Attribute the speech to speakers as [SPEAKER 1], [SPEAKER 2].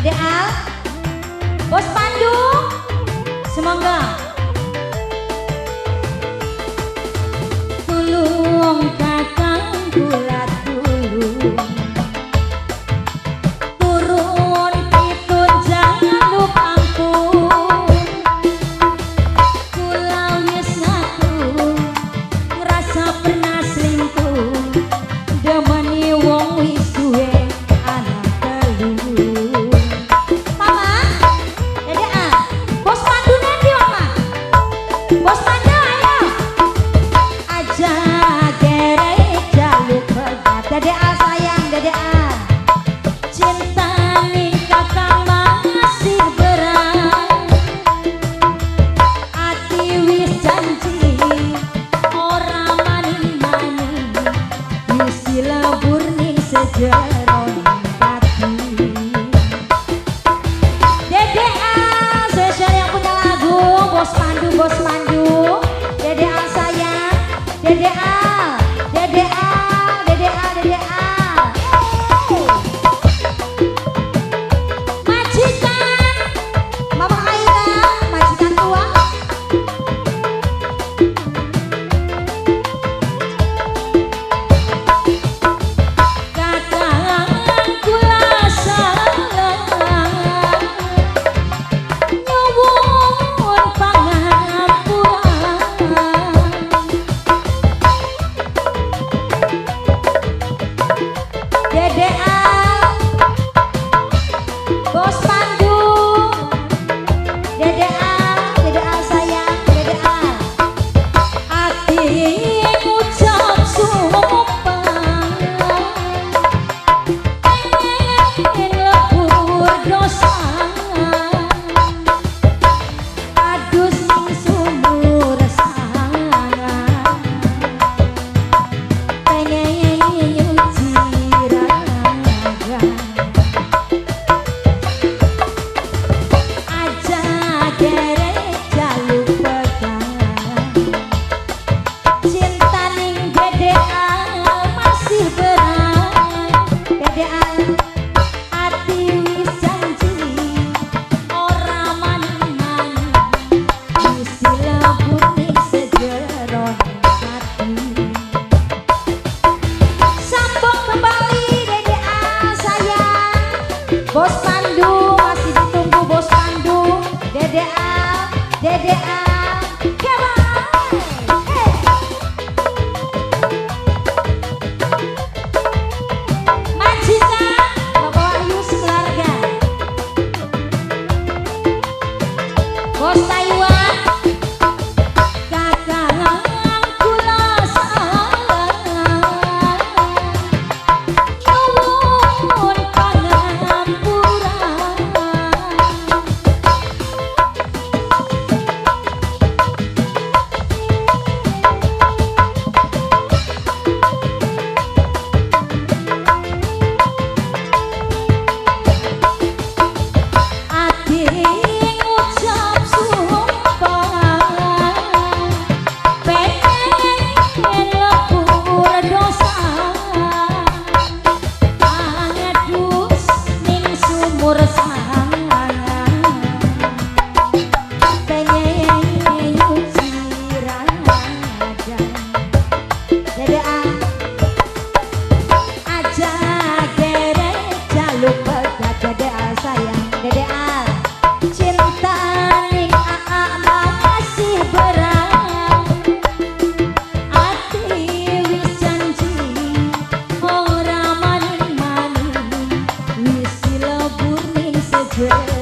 [SPEAKER 1] Dede Al, Bos Pandu, semoga. Tulung kakang kula tulung, turun pitun jaluk ampun. Kula wis ngaku ngrasa pernah selingkuh, demeni wong wis duwe anak telu. Mama, Dede Al, Bos Pandu nanti Mama. Bos Pandu ayo. Aja gere jaluk pegat. Dede Al sayang, Dede Al. Cinta ning kakang masih berat, ati wis janji ora maning-maning, wis dilebur ning sejeron hati. Dede Al, spesial yang punya lagu Bos Pandu, Bos Pandu. Dede Al sayang, Dede Al, Dede Al, Dede Al, Dede Al. Hey. Majikan Mama Aira, majikan tua. Kakang kula salah, nyuwun pangapunten. Dede Al, Bos Pandu, Dede Al, Dede Al sayang, Dede Al. Ati ngucap sumpah, pengen lebur dosa, adus ning sumur sangan, pengen nyuci raga. Aja gere jaluk pegang, cinta ning Dede Al masih berat. Dede Al, ati wis janji ora maning-maning, wis dilebur ning sejeron hati. Sambung kembali Dede Al sayang, Bos Pandu masih ditunggu Bos Pandu. Dede Al, Dede Al, come on. Hey. Majikan Bapak Wahyu sekeluarga, Bos Taiwan. Kakang kula salah, nyuwun pangapunten. Ati ngucap sumpah, pengen lebur dosa, adus ning sumur sangan, pengen nyuci raga. Dede Al, aja gere jaluk pegat. Dede Al sayang, Dede Al. Cinta ning AA masih berat, ati wis janji ora maning-maning, wis dilebur ning sejeron.